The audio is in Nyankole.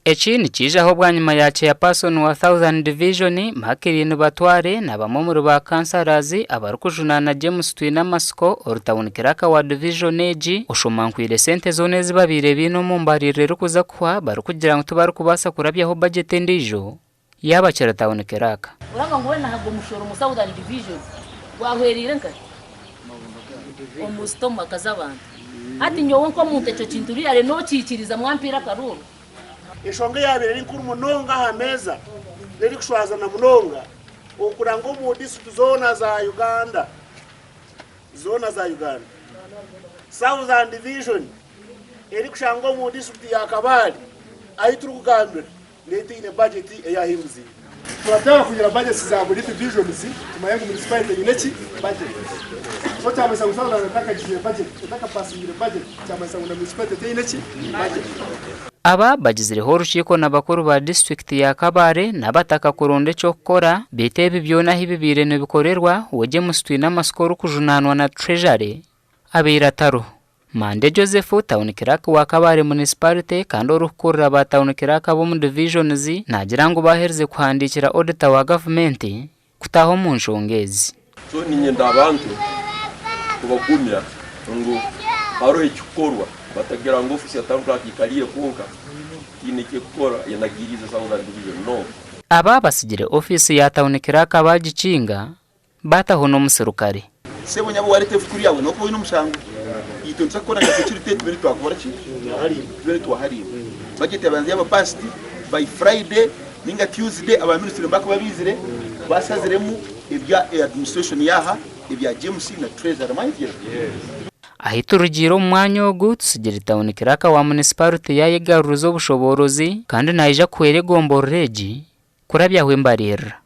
Eki nikiijaho bwanyima ya Chairperson wa Southern Division, Mackline Batware na bamwe omuri ba kansarazi abarikujunaana James Twinamatsiko ori Town Clerk wa division egi oshomankwire sente zoona ezi babaire baine omu mbaririra erikuza kuhwa barikugira ngu tibarikubaasa kurabyaho bajeti endiijo yaabakira Town Clerk. Oranga ngu weena ahaga omushoro omu Southern Division gwahwereire nkahi? Omu stomach z'abantu. Hati nyowe nk'omuntu ekyo kintu really nokiikiriza mwampiire akaruuru? Enshonga eyaabaire eri nkuru munonga aha meeza n'erikushwazana munonga okuranga omu disiturikiti zoona za Uganda zoona za Uganda Southern Division erikushangwa omu disiturikiti ya Kabale ahu turikugambira n'etaine bajeti eyahinguzibwe. Turateera kugira budgets za buri divisions tumanye ngu municipality eine ki budget. So kyamanyisa ngu Southern etakagizire budget, etakapasingire budget kyamanyisa ngu na municipality teine ki budget. Aba bagizireho orukiiko na bakuru ba disiturikiti ya Kabale n'abataka kuronda eky'okukora beitu ebi byona ahi bibaire nibikorerwa we James Twinamatsiko orikujunaanwa na Treasury abaire atariho. Mande Joseph, Town Clerk wa Kabale Municipality kandi orikukurira ba Town Clerk ab'omu divisions naagira ngu baaherize kuhandiikira Auditor wa gavumenti kutaaha omu nshonga ezi. So niinyenda abantu kubagumya ngu hariho ekikukorwa batagira ngu ofiisi ya Town Clerk ikariire kwonka tihaine ekirikukora enagiiriize Southern Division no. Aba batsigire ofiisi ya Town Clerk baagikinga Baataho n'omuserukare. Sebo nyabo wareta efuku ryawe nokuba oyine omushango itwe nituza kukora nka security tube nitwakora ki tube nitwaharinda budget yabanza yaba passed by Friday ninga Tuesday aba ministry nibaba bizire basaziremu ebya administration yaha ebya James na treasury mwahikire. Ahi turugiire omu mwanya ogu, tutsigire Town Clerk wa Munisiparite yaayegaruriza obushoboorozi kandi naija kuhwera egomborora egi kurabyaho embaririra.